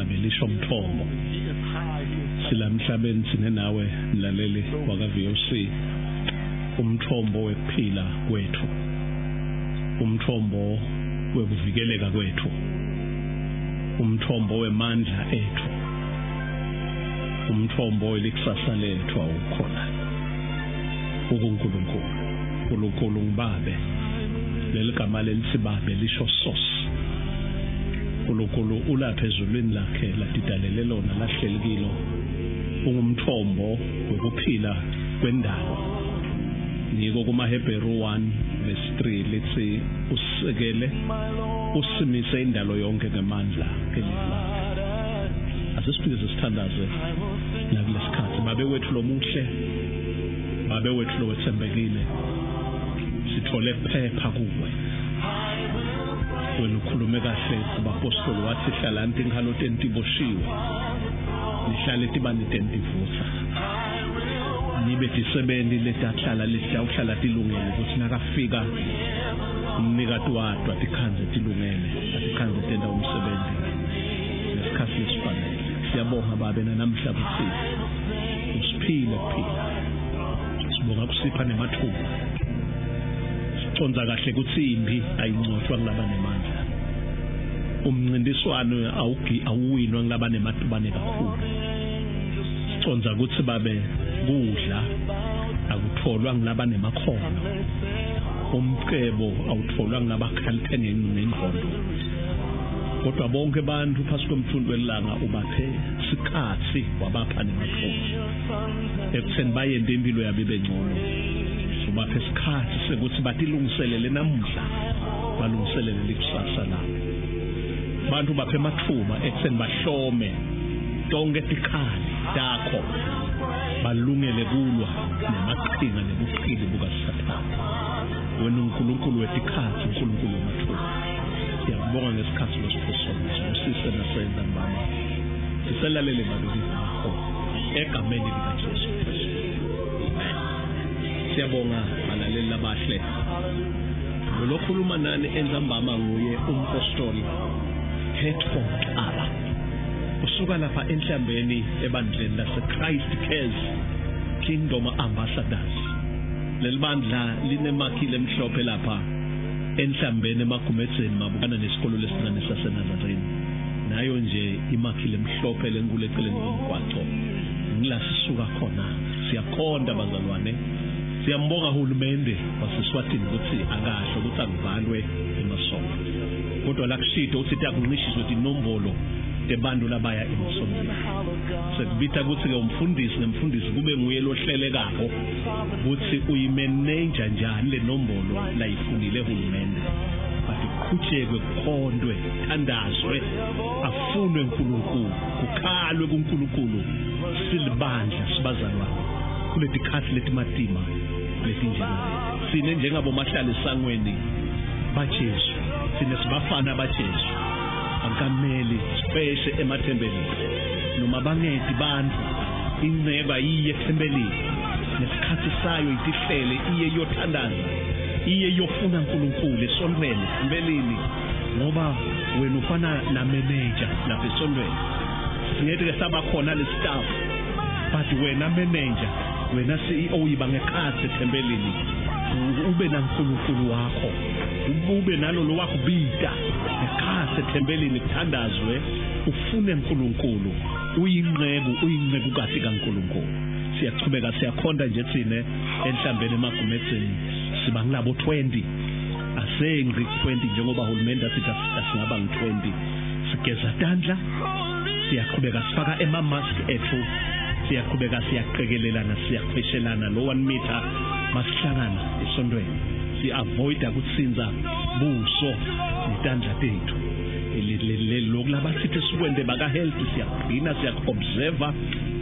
babe lisho mthombo. Sila emhlabeni sine nawe mlaleli waka VOC, umthombo wekuphila kwethu, umthombo wekuvikeleka kwethu, umthombo wemandla ethu, umthombo welikusasa lethu awukhona uNkulunkulu. uNkulunkulu ngibabe, leli gama lelithi babe lisho source. uNkulunkulu ulapha ezulwini lakhe ladidalele lona lahleli kilo, ungumthombo wokuphila kwendalo. Niko kumaHebheru 1 verse 3 lithi usekele usimise indalo yonke ngemandla elizwi lakhe. Asisiphike sithandaze nakulesikhathi. Babe wethu lomuhle, babe wethu lowethembekile, sithole kuphepha kuwe. Wena ukhulume kahle kubapostoli wathi hlalani tinkhalo tentiboshiwe, nihlale tibani tentivutha, nibe tisebenti letahlala letawuhlala tilungele ukuthi nakafika umnikati wato atikhandze tilungele, atikhandze tenta umsebenzi ngesikhathi lesifanele. Siyabonga babe namhla ukuthi usiphile kuphila, sibonga kusipha nemathuba. Siconza kahle ukuthi impi ayincotshwa kulaba nemandla, umncintiswano awuwinwa kulaba nematubane kakhulu. Siconza ukuthi babe kudla akutholwa ngilaba nemakhono, umcebo awutholwa ngilabakhaliphe ngengqondo, kodwa bonke abantu phasi komthunzi welanga ubaphe sikhathi wabapha nemathuba ekutheni bayente impilo yabo ibe ngcono. Ubaphe isikhathi sekuthi batilungiselele namuhla, balungiselele likusasa labo. Bantu baphe amathuba ekutheni bahlome tonke tikhali takho, balungele kulwa nemaqhinga nebuqili bukaSathane. Wena uNkulunkulu wetikhathi, uNkulunkulu wamathuba, siyakubonga ngesikhathi losiphosona. Usise nasenza mama, siselalele babili bakho egameni likaJesu Kristu. Amen. Siyabonga balaleli labahle. Lo khuluma nani enzambama nguye umpostoli Hetfo Xaba, usuka lapha enhlambeni ebandleni lase Christ Cares Kingdom Ambassadors. Leli bandla linemakhi lemhlophe lapha enhlambeni emagumedzeni mabukana nesikolo lesincane saseNazarene. Nayo nje imakhi lemhlophe lenkulu eceleni komgwaqo. Ngila sisuka khona. Siyakhonda bazalwane. Siyambonga uhulumende waseSwatini ukuthi akasho ukuthi akuvalwe emasonto, kodwa la kushito ukuthi akuncishiswe tinombolo tebantu labaya emasontweni. Sekubita ukuthi-ke umfundisi nemfundisi kube nguye lohlelekako ukuthi uyimeneja njani le nombolo layifunile uhulumende, but kuqhutshekwe, kukhondwe, thandazwe, afunwe uNkulunkulu, kukhalwe kuNkulunkulu. Silibandla sibazalwane kuletikhathi letimatima letinjena. Sine njengabomahlala esangweni baJesu, sine sibafana baJesu, akameli sipheshe emathempelini noma bangedi bantu. Inceba iye ethempelini nesikhathi sayo itihlele, iye iyothandaza, iye iyofuna uNkulunkulu esontweni ethempelini, ngoba wena ufana na manager lapha esontweni. Singeke ke saba khona le staff, but wena manager, wena CEO yiba ngekhathi ethempelini, ube naNkulunkulu wakho, ube nalolo wakubita ngekhathi ethempelini, kuthandazwe, ufune uNkulunkulu, uyinceku, uyincekukati kaNkulunkulu. Siyachubeka siyakhonda nje thine enhlambeni emagumedzeni, siba ngilabo 20, asengi 20 njengoba uhulumende athi asingaba ngu-20. Sigeza tandla, siyaqhubeka sifaka ema-mask ethu, siyaqhubeka siyaqekelelana, siyakhweshelana lo 1 meter masihlangana esontweni, si-avoida kutsinza buso netandla tethu. Lokhu labathi sikwente baka-health siyakugcina, siyaku-observa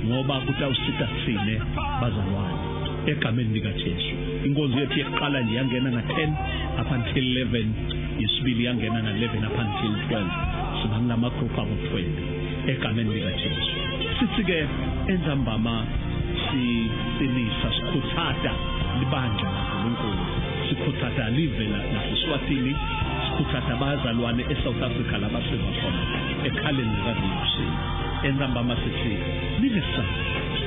ngoba kutawusita thine bazalwane egameni likaJesu. Inkonzo yethu yokuqala nje yangena nga-10 up until 11, yesibili yangena nga-11 up until 12. Siba ngilama-group abo-20 egameni likaJesu. Sithi-ke enzambama siqinisa, sikhuthata libandla laNkulunkulu, sikhuthata live laseSwatini, Sikhuthaza abazalwane eSouth Africa labasiva khona ekhaleni likaVOC entsambama, sithi ningesabi,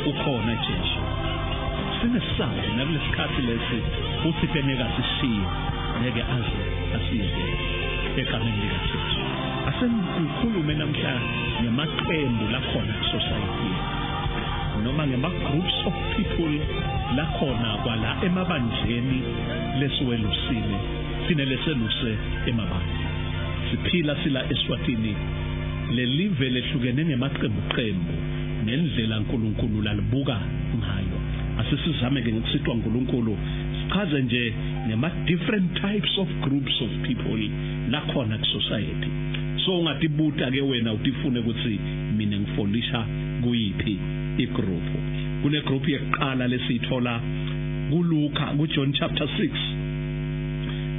ukhona Jesu. Singesabi nakulesikhathi lesi, uthi ngeke asishiye, ngeke aze asiyekele, egameni likaJesu. Asengikhulume namhla ngemaqembu lakhona ku-society, noma ngema-groups of people lakhona kwala emabandleni lesiwelusile thine, leseluse emabandla. Siphila sila eSwatini, lelive lehlukene ngemaqembu qembu ngendlela uNkulunkulu lalibuka ngayo. Asisizame ke ngokusitwa uNkulunkulu sichaze nje ngema different types of groups of people lakhona ku society. So ungatibuta ke wena, utifune ukuthi mina ngifolisha kuyiphi igroup. Kune group yekuqala lesiyithola kuLuka, kuJohn chapter 6,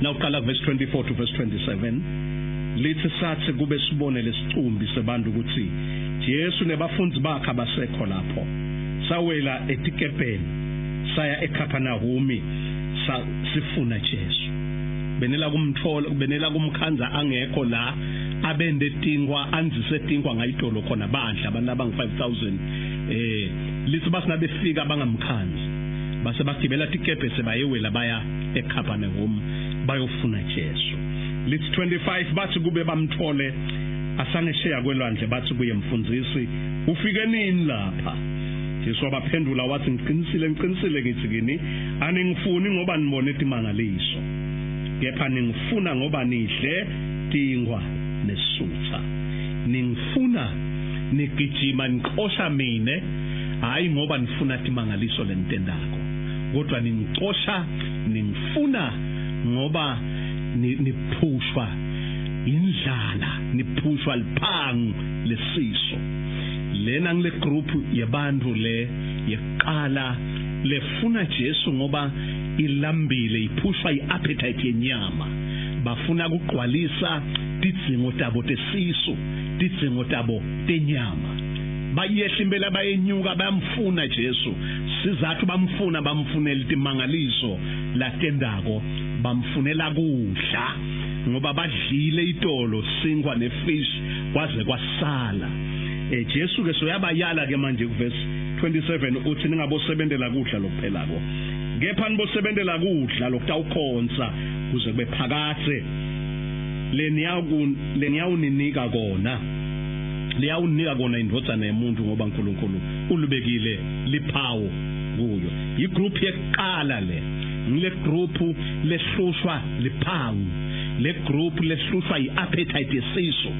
nawuqala verse 24 to verse 27, lithi sathi kube sibone lesicumbi sebantu ukuthi Jesu nebafundi bakhe abasekho lapho, sawela etikepeni saya eCapernaum sifuna Jesu. Benela kumthola, benela kumkhanza angekho la abende tinkwa, anzise tinkwa ngayitolo khona, bandla abantu abangu 5000. Lithi basina befika bangamkhanzi, base bagibela tikebhe sebayewela baya eCapernaum bayofuna Jesu. Lithi 25, bathi kube bamthole asangesheya kwelwandle, bathi kuye, "Mfundisi, ufike nini lapha?" Jesu wabaphendula wathi, "Ngiqinisile, ngiqinisile ngithi kini, aningifuni ngoba nibone timangaliso, kepha ningifuna ngoba nidle tinkwa nesutha. Ningifuna, nigijima niqosha mine, hayi ngoba nifuna timangaliso lentendako, kodwa ningicosha, ningifuna ngoba niphushwa indlala, niphushwa liphangu lesiso." Lena ngile group yabantu le yeqala lefuna Jesu ngoba ilambile, iphushwa iappetite yenyama. Bafuna kugqwalisa tidzingo tabo tesisu, tidzingo tabo tenyama. Bayehla impela, bayenyuka, bayamfuna Jesu. Sizathu bamfuna, bamfunela timangaliso latendako, bamfunela kudla ngoba badlile itolo sinkwa nefish kwaze kwasala. Jesu ke soyabayala ke manje kuverse 27, uthi ningabosebentela kudla lokuphelako, kepha nibosebentela kudla lokutawukhonsa kuze kube phakadze, leniyawuninika kona, liyawunika kona indvodzana yemuntu, ngoba uNkulunkulu ulubekile liphawu kuyo. Igroup yekuqala le, ngile group lehlushwa liphawu, le group lehlushwa iappetite yesisu,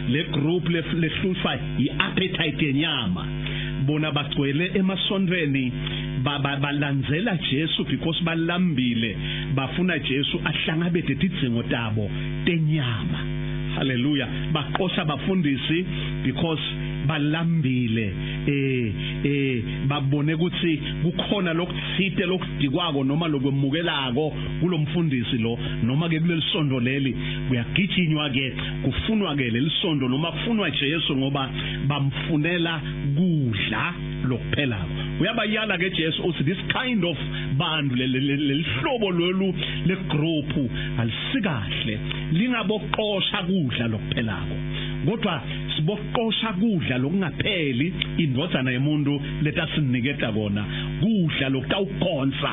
le group lehlushwa iappetite yenyama. Bona bagcwele emasontweni, balandzela Jesu because balambile, bafuna Jesu ahlangabete tidzingo tabo tenyama. Haleluya! Baqosha bafundisi because balambile, babone ukuthi kukhona lokuthite lokudikwako noma lokwemukelako kulomfundisi lo, noma ke kuleli sondo leli. Kuyagijinywa ke, kufunwa ke leli sondo noma kufunwa Jesu ngoba bamfunela kudla lokuphelako. Uyabayala ke Jesu, uthi this kind of bantu, lelihlobo lolu le group alisikahle, lingaboqosha kudla lokuphelako, kodwa siboqosha kudla lokungapheli, indvodzana yemuntu letasiniketa kona, kudla lokutawukhonsa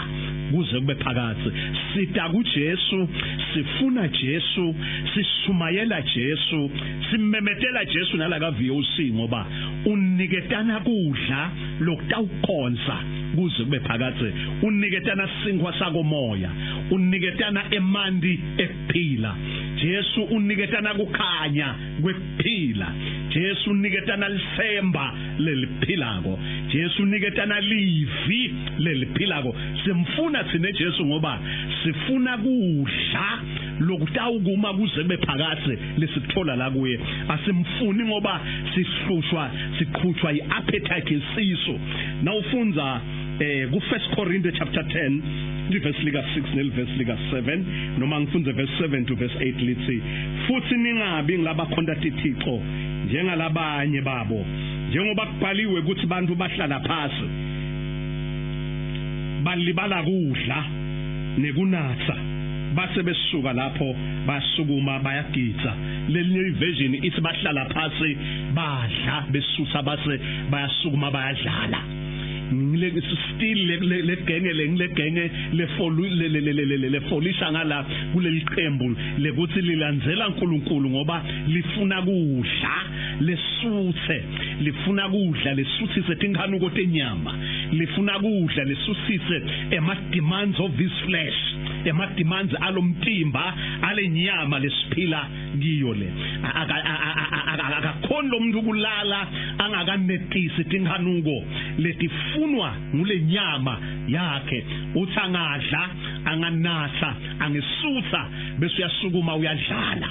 kuze kube phakadze. Sita kuJesu, sifuna Jesu, sishumayela Jesu, simemetela Jesu nala ka VOC, ngoba uniketana kudla lokutawukhonsa kuze kube phakadze, uniketana sinkwa sakomoya, uniketana emanti ekuphila. Jesu uniketana kukhanya kwekuphila. Jesu uniketana lisemba leliphilako. Jesu uniketana livi leliphilako. Simfuna thine Jesu ngoba sifuna kudla lokutawukuma kuze kube phakadze lesikuthola la kuye. Asimfuni ngoba sihlushwa, siqhutshwa iappetite yesisu. Nawufundza ku 1 Corinthians chapter 10, livesi lika 6 nelivesi lika 7, noma ngifunze verse 7 to verse 8, lithi, "Futhi ningabi ngilabakhonta tithixo njengalabanye babo, njengoba kubhaliwe ukuthi bantu bahlala phasi balibala kudla nekunatsa, Base besuka lapho basukuma bayagidza. Lelinye iversion ithi bahlala phansi badla besutha base bayasukuma bayadlala. Ngile still le genge le genge le folisha ngala kuleli qembu lekuthi lilandzela uNkulunkulu ngoba lifuna kudla lesuthe, lifuna kudla lesuthise tinkanuko tenyama, lifuna kudla lesuthise ema demands of this flesh, ema demands alomtimba alenyama lesiphila kiyo le. Akakhoni lo muntu kulala angakanetisi tinkanuko letifunwa ngulenyama yakhe. Uthi angadla anganatha angesutha bese uyasukuma uyadlala,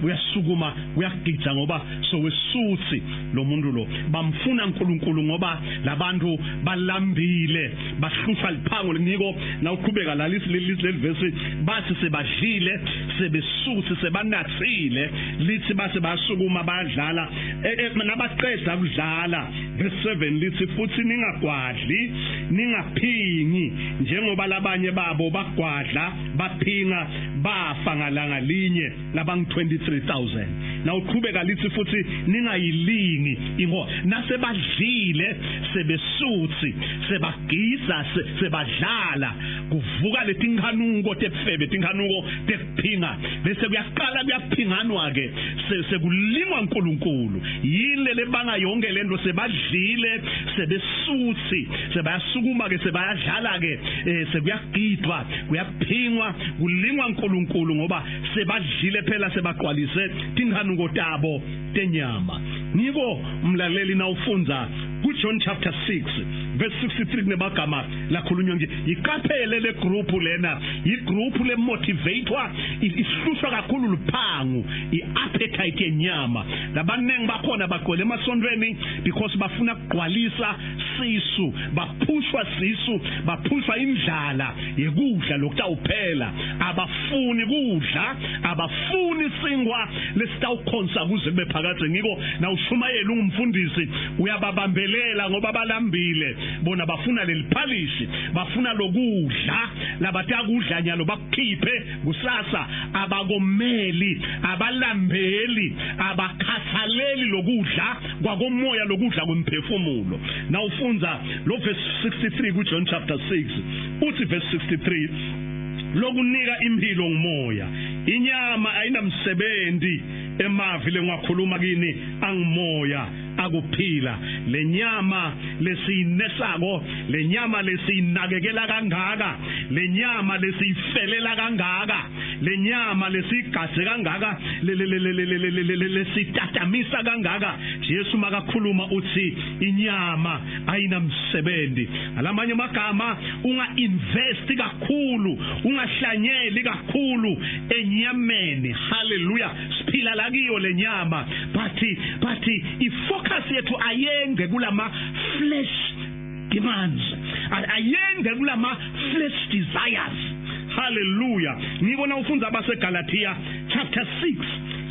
uyasukuma uyagidza ngoba sowesuthi lo muntu lo. Bamfuna uNkulunkulu ngoba labantu balambile, bahlushwa liphango ngiko. Nawuqhubeka la leli verse bathi sebadlile sebesuthi sebanathile, lithi base basukuma bayadlala. Nabaqeda kudlala, verse 7 lithi futhi ningagwadli ningaphingi njengoba labanye babo bagwadla baphinga bafa ngalanga linye labang 23,000. Nawuqhubeka lithi futhi ningayilingi ingo. Nasebadlile sebesuthi sebagisa sebadlala, kuvuka letinkanuko tefebe, tinkanuko tephinga, bese kuyaqala kuyaphinganwa ke, sekulingwa uNkulunkulu. Yini lebanga yonke lento? Sebadlile sebesuthi sebayasukuma ke sebayadlala ke, sekuyagidwa kuyaphingwa kulingwa uNkulunkulu ngoba sebadlile phela sebaqwalise tinkanuko tabo tenyama. Ngiko umlaleli nawufundza kuJohn chapter 6 verse 63 kunemagama lakhulunywa nje. Iqaphele le group lena, igroup le motivator ihlushwa kakhulu luphangu, iappetite yenyama. Labanengi bakhona bagcwele emasontweni because bafuna kugcwalisa sisu, baphushwa sisu, baphushwa indlala yekudla lokutawuphela. Abafuni kudla, abafuni singwa lesitawukhonsa kuze kube phakadze. Ngiko nawushumayela ungumfundisi uyababambelela ngoba balambile bona, bafuna leliphalishi, bafuna lokudla labatakudla nyalo bakukhiphe kusasa. Abakomeli, abalambeli, abakhathaleli lokudla kwakomoya, lokudla kwemphefumulo. Nawufundza lo verse 63 kuJohn chapter 6 uthi verse 63 lokunika impilo ngumoya, inyama ayinamsebenzi, emavi lengakhuluma kini angimoya akuphila. Lenyama lesiyinesako, lenyama lesiyinakekela kangaka, lenyama lesiyifelela kangaka, lenyama lesiyigadze kangaka, lesitatamisa kangaka, Jesu makakhuluma uthi inyama ayinamsebenzi. Alamanye amagama, unga invest kakhulu, ungahlanyeli kakhulu enyameni. Hallelujah. Siphila la kiyo lenyama, but ifocus yethu ayenge kulama flesh demands, ayenge kulama flesh desires. Hallelujah. Ngibona ufundza abaseGalatia chapter 6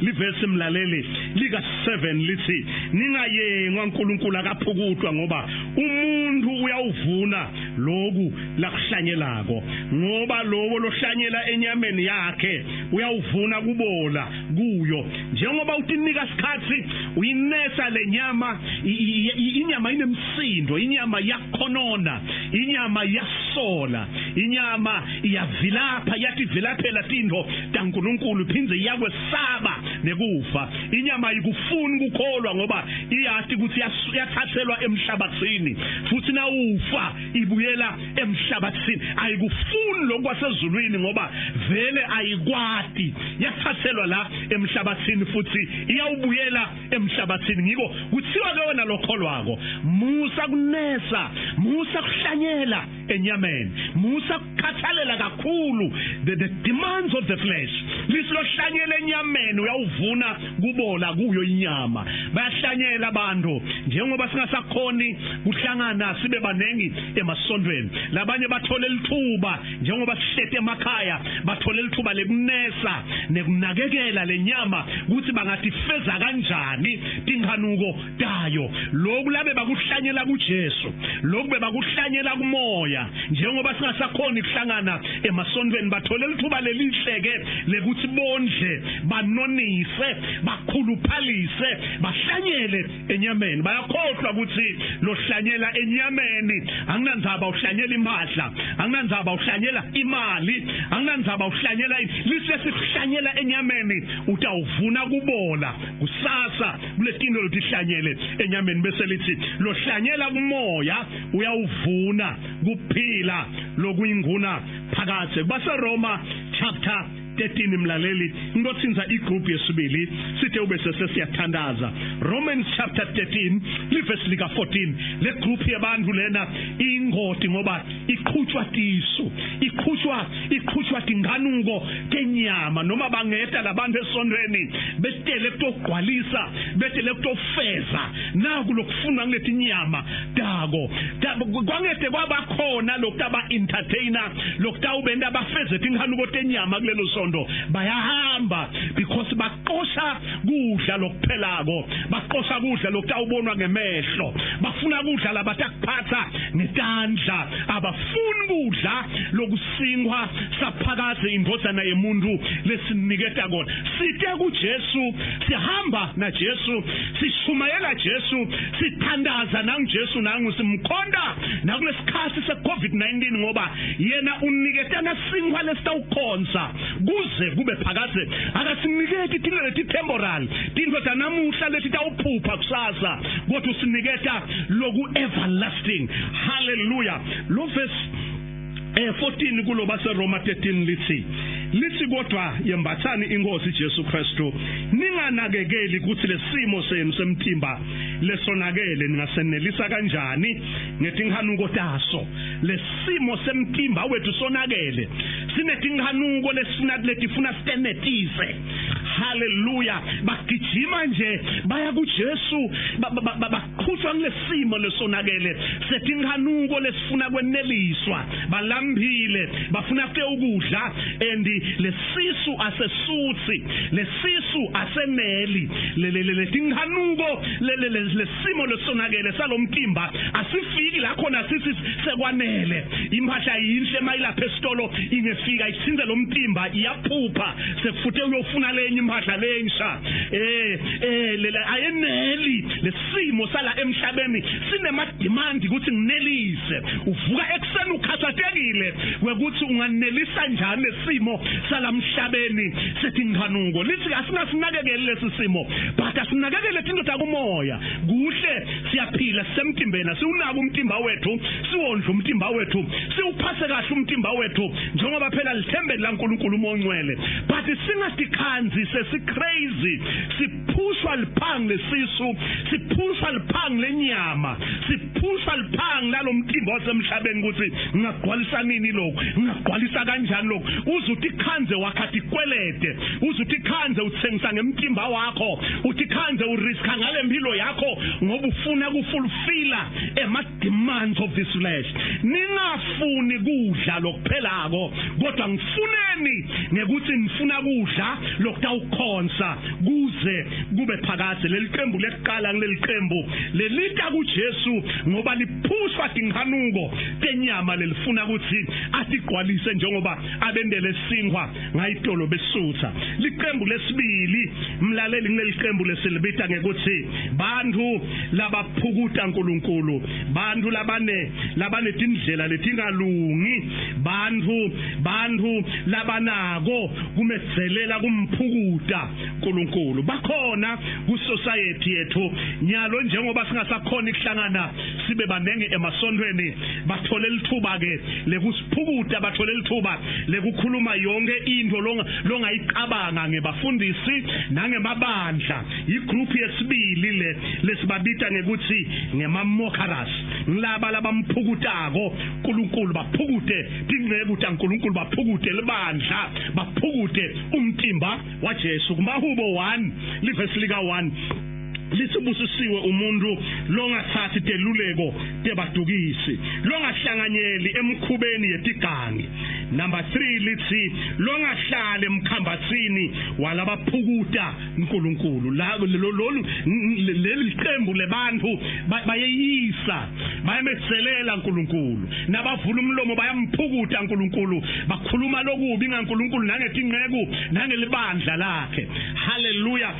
livesi mlaleli lika 7 lithi ningayengwa uNkulunkulu akaphukutwa, ngoba umuntu uyawuvuna loku lakuhlanyelako, ngoba lowo lohlanyela enyameni yakhe uyawuvuna kubola kuyo. Njengoba utinika isikhatsi uyinesa lenyama, inyama inemsindo, inyama yakhonona, inyama yasola, inyama iyavilapha, yativilaphela tintfo taNkulunkulu, phindze iyakwesaba nekufa. Inyama ikufuni kukholwa ngoba iyati ukuthi yathathelwa emhlabathini, futhi nawufa ibuyela emhlabathini. Ayikufuni lokwasezulwini ngoba vele ayikwati, yathathelwa la emhlabathini futhi iyawubuyela emhlabathini. Ngiko kuthiwa ke wena lokholwako, musa kunesa, musa kuhlanyela enyameni, musa kukhathalela kakhulu the demands of the flesh. Lisilohlanyela enyameni uyawuvuna kubola kuyo inyama. Bayahlanyela abantu njengoba singasakhoni kuhlangana sibe banengi emasontweni. Labanye bathole lithuba njengoba sihlete emakhaya, bathole lithuba lekunesa nekunakekela lenyama ukuthi bangatifeza kanjani tinhanuko tayo. Lokhu labe bakuhlanyela kuJesu, lokhu bebakuhlanyela kumoya. Njengoba singasakhoni kuhlangana emasontweni, bathole lithuba lelihleke lekuthi bondle, banonise, bakhuluphalise, bahlanyele enyameni. Bayakhohlwa ukuthi lohlanyela enyameni anginandzaba uhlanyela impahla, anginandzaba uhlanyela imali, anginandzaba uhlanyela lisesihlanyela enyameni, utawuvuna kubola kusasa kuletinto lotihlanyele enyameni. Bese lithi lohlanyela kumoya uyawuvuna kuphila lokuyinguna phakadze. KubaseRoma chapter 13 mlaleli, ngotsinza igroup yesibili sithe ube sesiyathandaza. Romans chapter 13 livesi lika 14. Le group yabantu lena ingoti ngoba iqhutshwa tisu, iqhutshwa tinganuko kenyama. Noma bangeta labantu esontweni betele kutogqwalisa, betele kutofeza naku lokufuna kuletinyama dako. Kwangete kwabakhona lokutaba entertainer, lokutawubenda bafeze tinhanuko tenyama kulelo sondo. Bayahamba because baqosha kudla lokuphelako, baqosha kudla lokutawubonwa ngemehlo, bafuna kudla labatakuphatha ngetandla, abafuni kudla lokusingwa saphakadze indvodzana yemuntu lesiniketa kona. Site kuJesu, sihamba naJesu, sishumayela Jesu, sithandaza nanguJesu, nangu simkhonda nakulesikhathi se-COVID-19, ngoba yena uniketana sinkwa lesitawukhonza kuze kube phakadze. Akasiniketi tintfo leti-temporal, tintfo tanamuhla letitawuphupha kusasa, kodwa usiniketa loku everlasting. Hallelujah. Lo verse 14 kulo baseRoma 13 lithi kodwa yembathani inkosi Jesu Kristu, ninganakekeli ukuthi lesimo senu semtimba lesonakele ningasenelisa kanjani ngetinhanuko taso. Lesimo semtimba wethu sonakele, sinetinhanuko lesifuna letifuna sitenetise. Hallelujah. Bagijima nje baya kuJesu, baqhutshwa kulesimo lesonakele setinhanuko lesifuna kweneliswa. Balambile, bafuna ke ukudla, and lesisu asesuthi, lesisu aseneli. Letinhanuko lesimo lesonakele salomtimba asifiki la khona sithi sekwanele. Impahla yinhle mayilapha esitolo, ingefika ithinze lomtimba iyaphupha, sekufute uyofuna lenye impahla lensha. Ayeneli lesimo sala emhlabeni, sinema demand ukuthi nginelise. Uvuka ekuseni ukhathatekile kwekuthi unganelisa njani lesimo salamhlabeni setinhanuko. Lithi asingasinakekeli lesi simo, but asinakekele tinto takumoya. Kuhle siyaphila sisemtimbeni, siwunaka umtimba wethu, siwondle umtimba wethu, siwuphase kahle umtimba wethu njengoba phela lithembele laNkulunkulu uMongcwele. But singatikhanzi sesi crazy, siphushwa liphangi lesisu, siphushwa liphangi lenyama, siphushwa liphangi lalomtimba wasemhlabeni ukuthi ngingagcwalisa nini lokhu, ngingagcwalisa kanjani lokhu. Uze utikhanze wakhathi ikwelede, uze utikhanze uthengisa ngemtimba wakho, utikhanze uriska ngalempilo yakho ngoba ufuna kufulfilla ema demands of this flesh. Ningafuni kudla lokuphelako, kodwa ngifuneni ngekuthi nifuna kudla lokutawukhonsa kuze kube phakadze. Leli qembu lekuqala kuleli qembu lelita kuJesu ngoba liphushwa tinhanuko tenyama lelifuna ukuthi atigcwalise njengoba abendele sinkwa ngayitolo besutha. Liqembu lesibili mlaleli kuleli qembu lesilibita ngekuthi bantu labaphukuta uNkulunkulu, bantu labanetindlela letingalungi, bantu labanako kumedzelela kumphukuta uNkulunkulu. Bakhona ku society yethu nyalo njengoba Njengoba singasakhona ukuhlangana sibe banengi emasontweni, bathole lithuba ke lekusiphukuta, bathole lithuba lekukhuluma yonke into longayicabanga ngebafundisi nangemabandla. Igroup yesibili le lesibabita ngekuthi ngema-mockers, ngilaba labamphukutako uNkulunkulu, baphukute tinceku taNkulunkulu, baphukute libandla, baphukute umtimba waJesu. Kumahubo 1 livesi lika 1 lisibusisiwe umuntu longathathi teluleko tebadukisi, longahlanganyeli emkhubeni yetigangi. Number 3 lithi longahlali emkhambathini walabaphukuta uNkulunkulu. La lolu leli qembu lebantu bayeyisa, bayametselela uNkulunkulu, nabavula umlomo bayamphukuta uNkulunkulu, bakhuluma lokubi ngaNkulunkulu nangetinceku nangelibandla lakhe. Haleluya.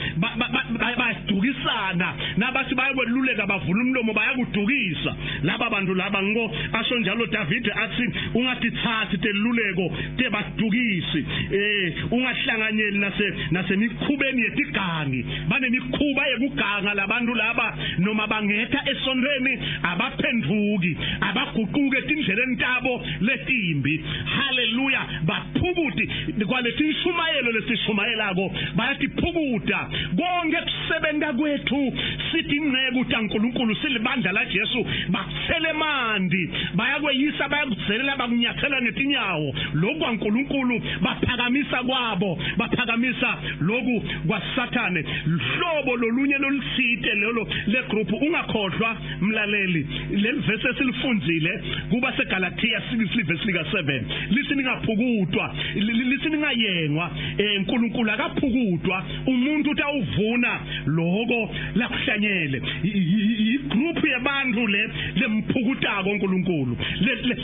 Bayadukisana nabathi bayakweluleka, bavula umlomo bayakudukisa laba bantu laba. Ngo asho njalo David athi ungatithathi teluleko tebadukisi, ungahlanganyeli nasemikhubeni yetigangi. Banemikhuba yekuganga labantu laba, noma bangetha esontweni abaphenduki, abaguquke etindleleni tabo letimbi. Haleluya. Baphukuti kwalethi inshumayelo lesishumayelako, bayatiphukuta konke kusebenta kwethu sitinceku taNkulunkulu, silibandla la Jesu. Bakuthele mandi, bayakweyisa, bayakudzelela, bakunyathela ngetinyawo lokhu kwaNkulunkulu, baphakamisa kwabo, baphakamisa lokhu kwaSathane. Hlobo lolunye lolutsite lelo le group. Ungakhohlwa mlaleli, leli verse esilifundzile kuba seGalatia 6 verse lika 7 lithi ningaphukutwa, lithi ningayengwa. uNkulunkulu akaphukutwa, umuntu utawuvuna lokho lakuhlanyele. Igroup yabantu le lemphukutako uNkulunkulu,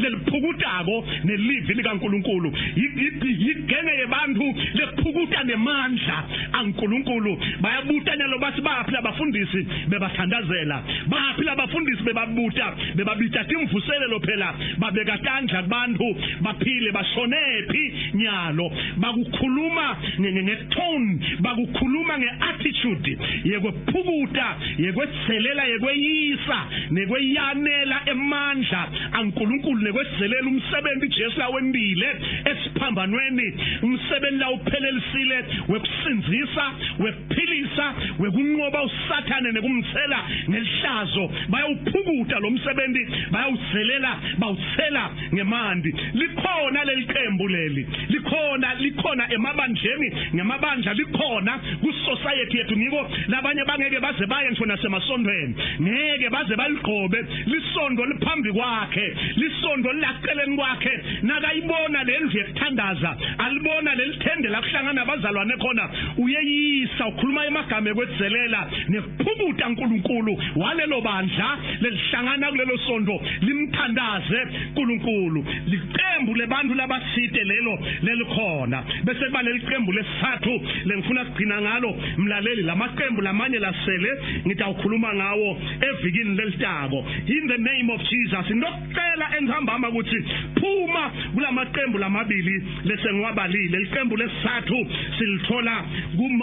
leliphukutako nelivi likaNkulunkulu, igenge yabantu lephukuta nemandla aNkulunkulu. Bayabuta nyalo bathi baphi labafundisi bebathandazela, baphi labafundisi bebabuta, bebabita timvuselelo phela, babeka tandla kubantu baphile, bashonephi nyalo. Bakukhuluma ngetone, bakukhuluma ngeattitude yekwephukuta, yekwetselela, yekweyisa nekweyanela emandla aNkulunkulu, nekwetselela umsebenzi Jesu lawembile esiphambanweni, umsebenzi lawuphelelisile wekusindzisa, wekuphilisa, wekunqoba uSathane nekumtsela ngelihlazo. Bayawuphukuta lo msebenzi, bayawutselela, bawutsela ngemanti. Likhona leli qembu leli, likhona emabandleni ngemabandla, likhona ku society yethu. Ngiko labanye bangeke baze baye ngisho nasemasontweni, ngeke baze baligqobe lisondo liphambi kwakhe, lisondo lilaceleni kwakhe. Nakayibona lendlu yekuthandaza, alibona lelithende la kuhlangana abazalwane khona, uyeyisa, ukhuluma emagama ekwedzelela nekuphukuta uNkulunkulu walelo bandla lelihlangana kulelo sondo limthandaze uNkulunkulu. Liqembu lebantu labathite lelo lelikhona. Bese kuba leliqembu lesithathu lengifuna kugcina ngalo mlaleli. Lamaqembu lamanye lasele ngitawukhuluma ngawo evikini lelitako, in the name of Jesus. Ngicela entsambama ukuthi phuma kulamaqembu lamabili lesengiwabalile. Liqembu lesithathu silithola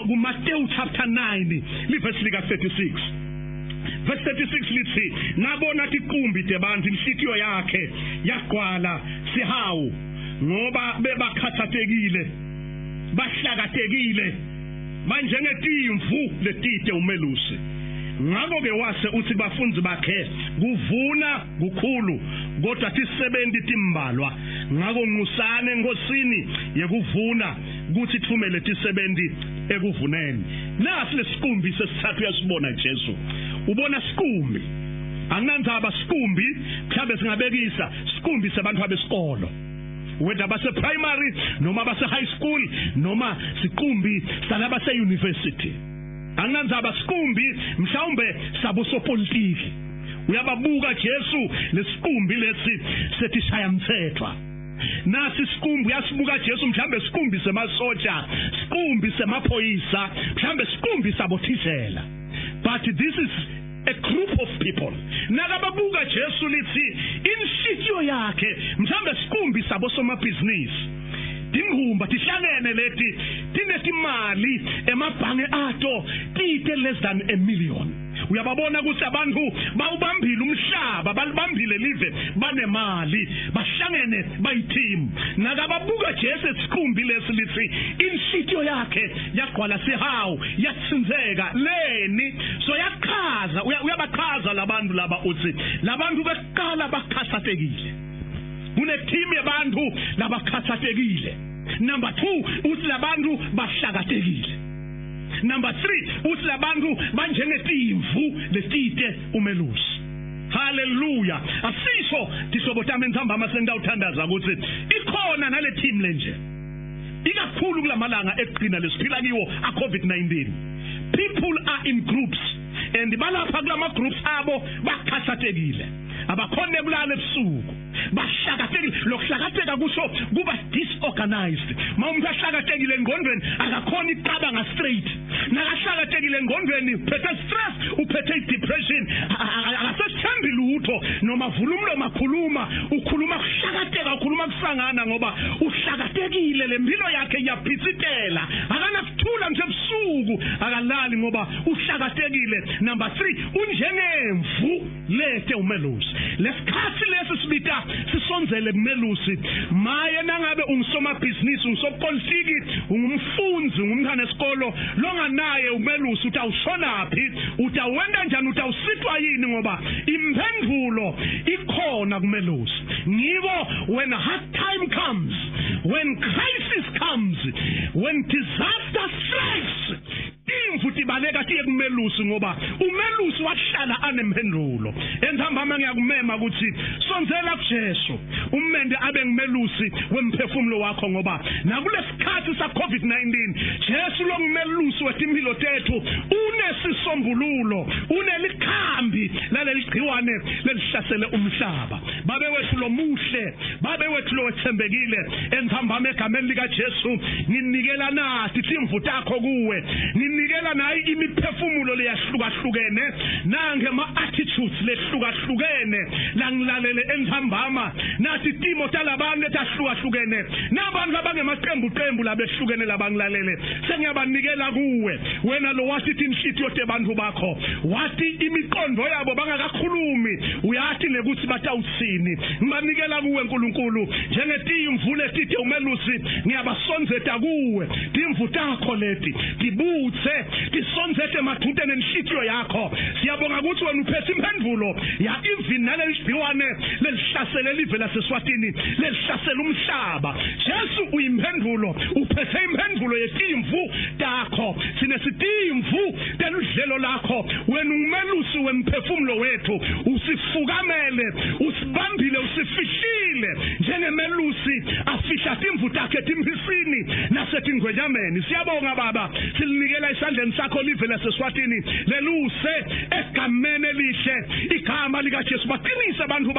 kuMateyu chapter 9 livesi lika 36. Verse 36 lithi nabona tiqumbi tebantu, inhlitiyo yakhe yagqwala sihawu, ngoba bebakhathatekile, bahlakatekile, banjengetimvu letite umelusi. Ngakho ke wase uthi bafundzi bakhe, kuvuna kukhulu kodwa tisebenti timbalwa, ngakho nxusane enkosini yekuvuna kuthi ithumele tisebenti ekuvuneni. Nasi lesiqumbi sesithathu uyasibona Jesu, ubona siqumbi, akunandzaba siqumbi, mhlawumbe singabekisa siqumbi sabantu abesikolo, whether base primary noma base high school noma siqumbi salaba se university, akunandzaba siqumbi mhlawumbe sabosopolitiki. Uyababuka Jesu lesiqumbi lesi setishaya mthetho. Nasi siqumbi uyasibuka Jesu, mhlambe siqumbi semasoja, siqumbi semaphoyisa, mhlambe siqumbi sabothishela, but this is a group of people. Nakababuka Jesu lithi inhlitiyo yakhe, mhlambe siqumbi sabosomabhizinisi, tingumba tihlangene leti tinetimali emabhange ato tite less than a million. Uyababona ukuthi abantu bawubambile umhlaba, balibambile live, banemali, bahlangene bayiteam. Nakababuka Jesu esikhumbi lesi lithi inhlitiyo yakhe yagcwala sihawu, yatsinzeka leni. So yachaza, uyabachaza labantu laba, uthi labantu bekuqala bakhathatekile. Kune team yabantu labakhathatekile. Number 2 uthi labantu bahlakatekile. Number 3 uthi labantu banjengetimvu letite umelusi. Hallelujah. Asisho tihlobo tami entsambama sengitawuthandaza ukuthi ikhona nale team lenje. Ikakhulu kulamalanga ekugcina lesiphila kiwo a COVID-19. People are in groups and balapha kulama groups abo bakhathatekile. Abakhona kulala ebusuku. Bahlakatekile. Lokuhlakateka kusho kuba disorganized. Ma umuntu ahlakatekile engqondweni akakhona icabanga straight. Nakahlakatekile engqondweni uphethe stress, uphethe depression, akasethembi lutho. Noma vula umlomo akhuluma, ukhuluma kuhlakateka, ukhuluma kusangana ngoba uhlakatekile, lempilo yakhe iyaphitsitela. Akanasithula nje ebusuku, akalali ngoba uhlakatekile. Number 3 unjengemvu lethe umelusi. Lesikhathi lesi sibita sisonzele kumelusi. Maye nangabe ungusomabhizinisi, ungusopolitiki, ungumfundzi, ungumntwana esikolo longanaye umelusi, utawushonaphi? Utawenda njani? Utawusitwa yini? Ngoba imphendvulo ikhona kumelusi. Ngiko when hard time comes, when crisis comes, when disaster strikes, imvu tibaleka tiye kumelusi ngoba umelusi wahlala anempendulo. Entsambama ngiyakumema ukuthi sondzela kuJesu, ummende abe ngumelusi wemphefumulo wakho, ngoba nakulesikhathi sa COVID-19 Jesu lo ngumelusi wetimpilo tethu, unesisombululo, unelikhambi laleli gciwane lelihlasele umhlaba. Babe wethu lomuhle, babe wethu lowethembekile, entsambama egameni lika Jesu nginikela nathi timvu takho kuwe, nginikela nayi imiphefumulo leyahlukahlukene nange ma attitudes lehlukahlukene langilalele entsambama, nathi timo talabantu letahlukahlukene nabantu abangemaqembu qembu labehlukene labangilalele, sengiyabanikela kuwe wena lo wathi tinhlitiyo tebantu bakho, wathi imiqondo yabo bangakakhulumi uyathi nekuthi batawutsini. Ngibanikela kuwe nkulunkulu njengetimvu letite umelusi, ngiyabasondzeta kuwe timvu takho leti tibutse tisondzete mathute nenhlitiyo yakho. Siyabonga ukuthi wena uphethe imphendvulo ya even naleli gciwane lelihlasele live laseSwatini, lelihlasele umhlaba. Jesu uyimphendvulo, uphethe imphendvulo yetimvu takho. Sinesitimvu teludlelo lakho, wena ungumelusi wemphefumulo wethu, usifukamele, usibambile, usifihlile njengemelusi afihla timvu takhe timphisini nasetingwenyameni. Siyabonga baba, silinikela esandleni sakho live laseSwatini, leluse egameni elihle, igama likaJesu. Baqinise abantu.